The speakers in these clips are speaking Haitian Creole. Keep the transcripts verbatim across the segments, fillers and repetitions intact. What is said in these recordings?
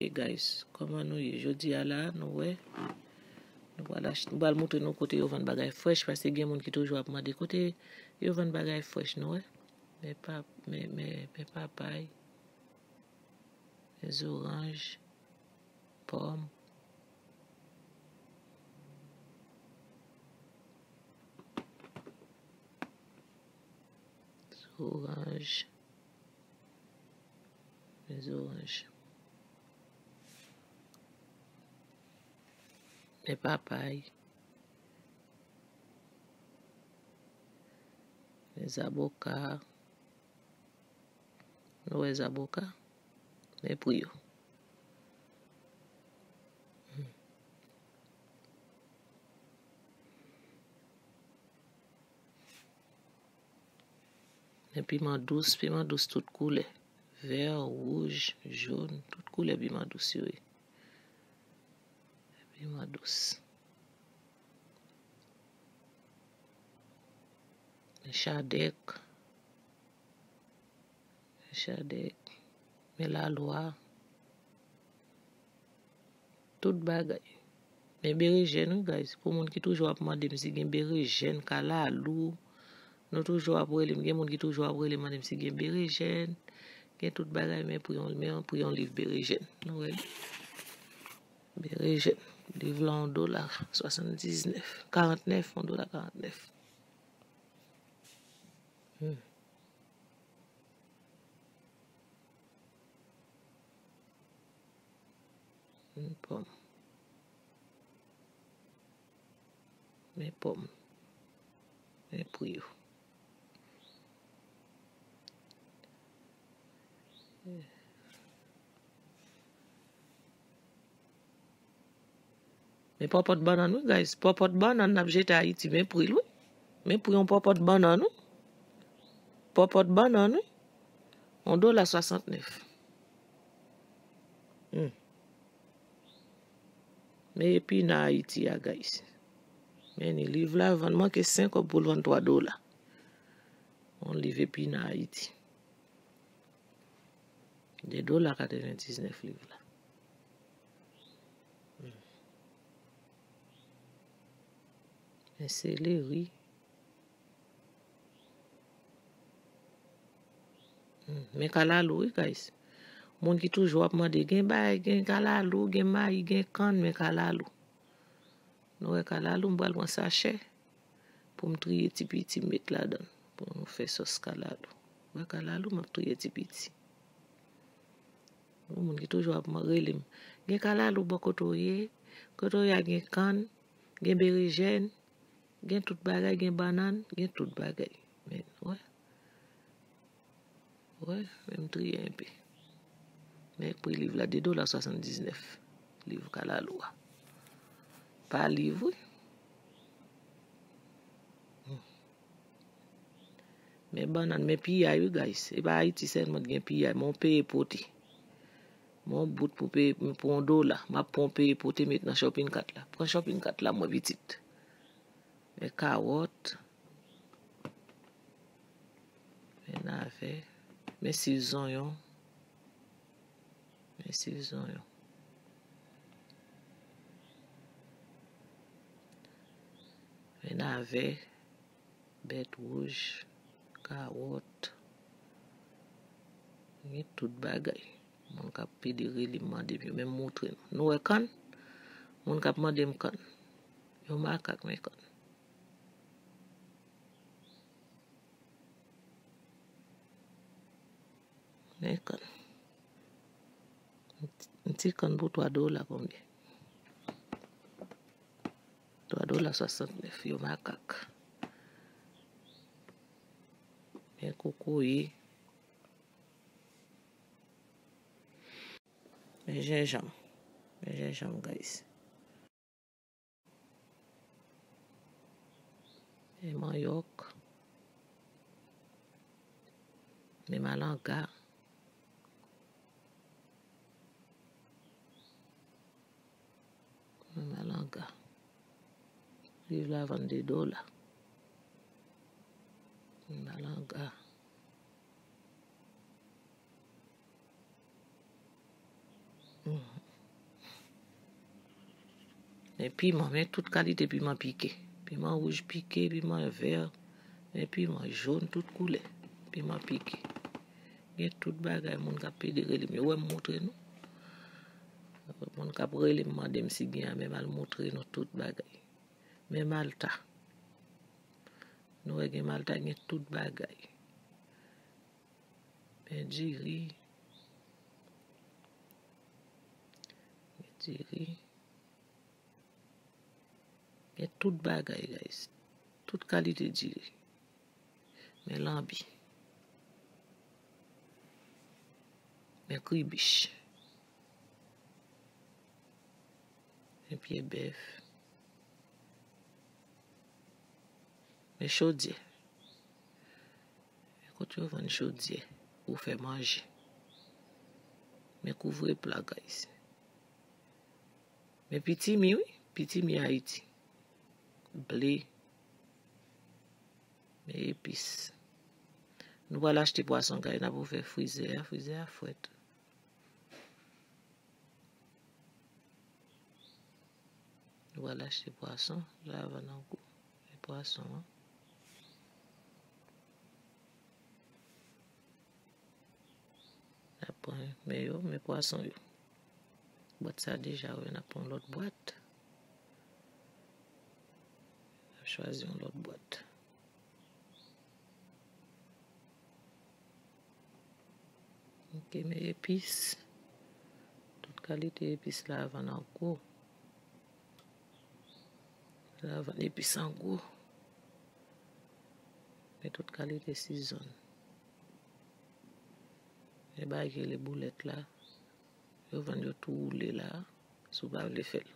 Hey guys, kòman nou ye? Jodi a la, nou wè, nou pral ach-, nou pral montre nou kote yo vann bagay frèch, paske gen moun ki toujou ap mande kote yo vann bagay frèch, nou wè. Men pa, men, men, men papay, men zoranj, pòm, zoranj, men zoranj, men papay, men zaboka. Nou wè zaboka? Men pri yo. Men piman dous, piman dous tout koulè. Vè, wouj, jòn, tout koulè piman dous yo ye. Piman dous. Men chadèk. Men chadèk. Men lalwa. Tout bagay. Men berejèn, wi, guys. Pou moun ki toujou ap mande m si gen berejèn, kalalou, nou toujou ap rele m. Gen moun ki toujou ap rele m, mande m si gen berejèn. Gen tout bagay, men pri yon, men pri yon liv berejèn. Nou wè li? Berejèn. Liv la, yon dola swasanndiznèf. Karantnèf, yon dola karantnèf. Hmm. Men pòm. Men pòm. Men pri yo. Men pòpòt bannann, wi, guys. Pòpòt bannann n ap jete Ayiti. Men pri l, wi. Men pri yon pòpòt bannann, wi. Pòpòt bannann, wi. Yon dola swasantnèf. Hmm. Men epina Ayiti a, guys. Men ni liv la vann manke senk kòb pou l vann twa dola. Yon liv epina Ayiti. De dola katrevendiznèf liv la. Hmm. Men seleri. Hmm, men kalalou, wi, guys. Moun ki toujou ap mande, gen bay, gen kalalou, gen mayi, gen kann, men kalalou. Nou wè kalalou, m pral pran sachè pou m triye ti piti m met ladan l, pou nou fè sòs kalalou. Wè kalalou, m ap triye ti piti. Gen moun ki toujou ap man-, rele m. Gen kalalou bò kote w ye, kote w ye a gen kann, gen berejèn, gen tout bagay, gen bannann, gen tout bagay. Men, wè. Wè, men m triye enpe. Men pri liv la, de dola swasanndiznèf. Liv kalalou a. Pa liv, wi. Hmm. Men bannann, men piyay, wi, guys. E pa Ayiti sèlman t gen piyay. Men w peye pote. Men w bout pou peye, pou yon dola. M ap pran w peye pote, met nan shopping cart la. Pran shopping cart la, mwen pitit. Men kawòt. Men navè. Men siv zonyon. Men siv zonyon. Men navè. Bèt wouj. Kawòt. Gen tout bagay. Moun k ap pede rele m mande m yo, men m montre nou. Nou wè kann? Moun k ap mande m kann. Yon makak, men kann. Men kann. Yon ti kann pou twa dola konbyen? Twa dola swasantnèf, yon makak. Men kokoye. Men jenjanm. Men jenjanm, guys. Men manyòk. Men malanga. Men malanga. Liv la vann de dola. Men malanga. Hmm, Men piman, men tout kalite piman pike. Piman wouj pike, piman vè, men piman jòn, tout koulè. Piman pike. Gen tout bagay, moun k ap pede rele m yo. Wè m montre nou. Moun k ap rele m mande m si gen an, men m al montre nou tout bagay. Men malta. Nou wè gen malta, gen tout bagay. Men diri. Gen diri. Gen tout bagay, guys. Tout kalite diri. Men lanbi. Men kribich. Men pye bèf. Men chodyè. Men kote yo vann chodyè pou fè manje. Men kouvre pla, guys. Men pitimi, wi. Pitimi Ayiti. Ble. Men epis. Nou pral achte pwason, guys. N ap ouvè frizè a. Frizè a frèt. Nou pral achte pwason, la vann an gwo. E pwason an. N ap pran men yo, men pwason yo. Bwat sa deja, wè, n ap pran lòt bwat. N ap chwazi yon lòt bwat. Ok, men epis. Tout kalite epis la vann an gwo. La vann epis an gwo. Men tout kalite sizon. Men bagay ki rele boulèt la. Yo vann yo tou woule la. Si w pa vle fè l.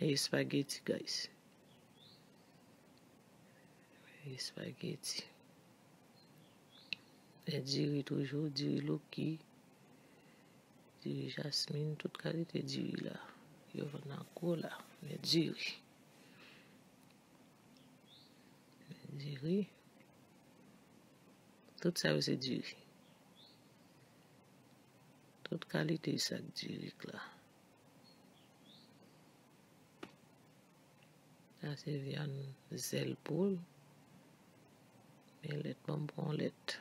Men espageti, guys. Espageti. Men diri toujou, diri loki, diri jasmin, tout kalite diri la. Yo vann an gwo la, men diri. Men diri. Tout sa yo se diri. Tout kalite sak diri la. Sa se vyann zèl poul. Men lèt, ban m pran lèt.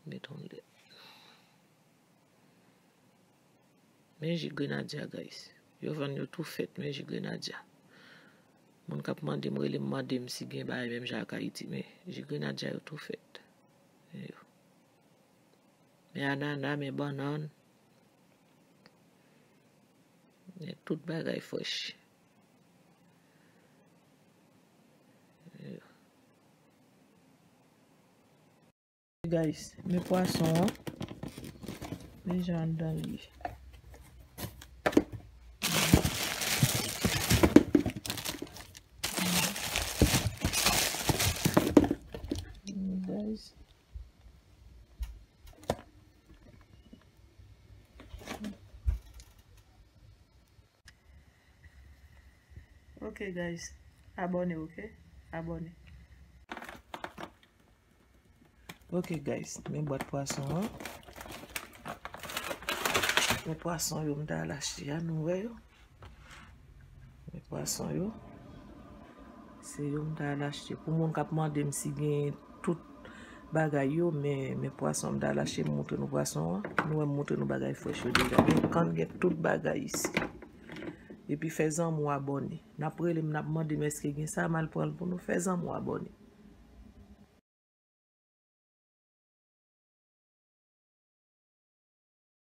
Met yon lèt. Men ji grenadya, guys. Yo vann yo tou fèt, men ji grenadya. Moun k ap mande m, rele m, mande m si gen bagay menm jan ak Ayiti, men ji grenadya yo tou fèt. Men yo. Men anana, men bannann. Men tout bagay frèch. Men yo. Guys, men pwason an. Men jan anndan li ye. Guys. Ok, guys. Abòne, ok? Abòne. Ok, guys. Men bwat pwason an. Men pwason yo m ta al achte a, nou wè yo. Men pwason yo. Se yo m ta al achte. Pou moun k ap mande m si gen tout bagay yo, men, men pwason m ta al achte, m montre nou pwason an. Nou wè m montre nou bagay frèch yo deja. Men kann gen tout bagay isi. Epi fè zanmi w abòne. N ap rele m, n ap mande m èske gen sa, m al pran l pou nou. Fè zanmi w abòne.